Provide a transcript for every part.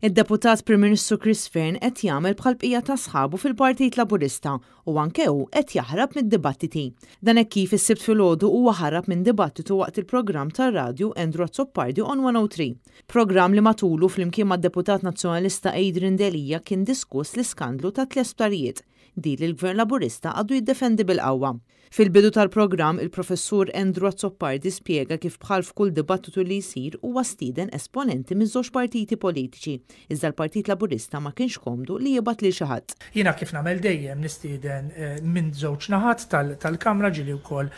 Id-Deputat Prim Ministru Chris Fearne qed jagħmel bħall-bqija ta' sħabu fil-Partit Laburista u anke hu qed jaħrab mid-dibattiti. Dan hekk kif is-Sibt filgħodu huwa ħarab minn dibattitu waqt il-programm tar-radju Andrew Azzopardi on 103. Programm li matulu flimkien mad-Deputat Nazzjonalista Adrian Delia kien diskuss l-iskandlu ta' tle sptarijiet, deal li l-Gvern Laburista għadu jiddefendi bil-qawwa. Fil-bidu tal-programm, il-Professur Andrew Azzopardi spjega kif bħal f'kull dibattitu li jsir huwa stieden esponenti miż-żewġ partiti politiċi, iżda l-Partit Laburista ma kienx komdu li jibgħat lil xi ħadd. Jiena kif nagħmel dejjem nistieden minn żewġ naħat tal-Kamra, ġieli wkoll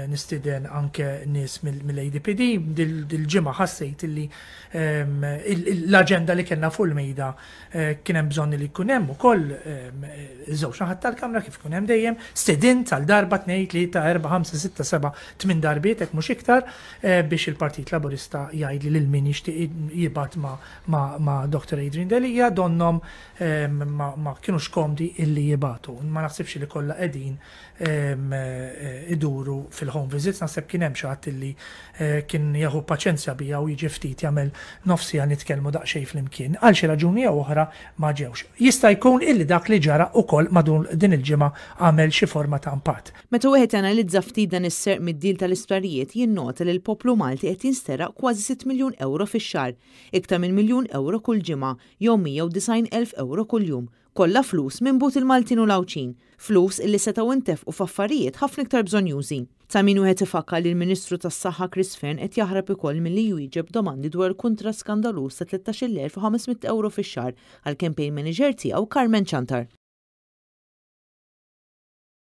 nistieden anke nies mill-ADPD. Dil-ġimgħa ħassejt illi l-aġenda li kellna fuq il-mejda Kien hemm bżonn li jkun hemm ukoll iż-żewġ naħat tal-Kamra kif ikun hemm dejjem, stedint għal darba, tnejn, tlieta, erbgħa, ħamsa, sitta, sebgħa, tmien darbiet hekk mhux iktar biex il-Partit Laburista jgħidli lil min jixtieq jibgħat ma' Dr. Adrian Delia, donnhom ma kinux komdi illi jibgħatu. Ma naħsibx li kollha qegħdin iduru fil-home visits, naħseb kien hemm xi ħadd illi kien jieħu paċenzja bija u jiġi ftit jagħmel nofs siegħa nitkellmu daqsxejn flimkien. Għal xi raġuni jew oħra ma ġewx. Jista' jkun illi dak li ġara ukoll matul din il-ġimgħa għamel xi forma ta' impatt. Meta wieħed janalizza ftit dan is-serq mid-deal tal-isptarijiet jinnota li l-poplu Malti qed jinsteraq kważi sitt miljun ewro fix-xahar, iktar minn miljun ewro kull ġimgħa jew 190,000 ewro kuljum. Kollha flus minn but il-Maltin u l-Għawdxin. Flus illi setgħu ntefqu f'affarijiet ħafna iktar bżonnjużi. Ta' min wieħed ifakkar li l-Ministru tas-Saħħa Chris Fearne qed jaħrab ukoll milli jwieġeb domandi dwar il-kuntratt skandaluż ta' 13,500 ewro fix-xahar għall-campaign manager tiegħu Carmen Ciantar.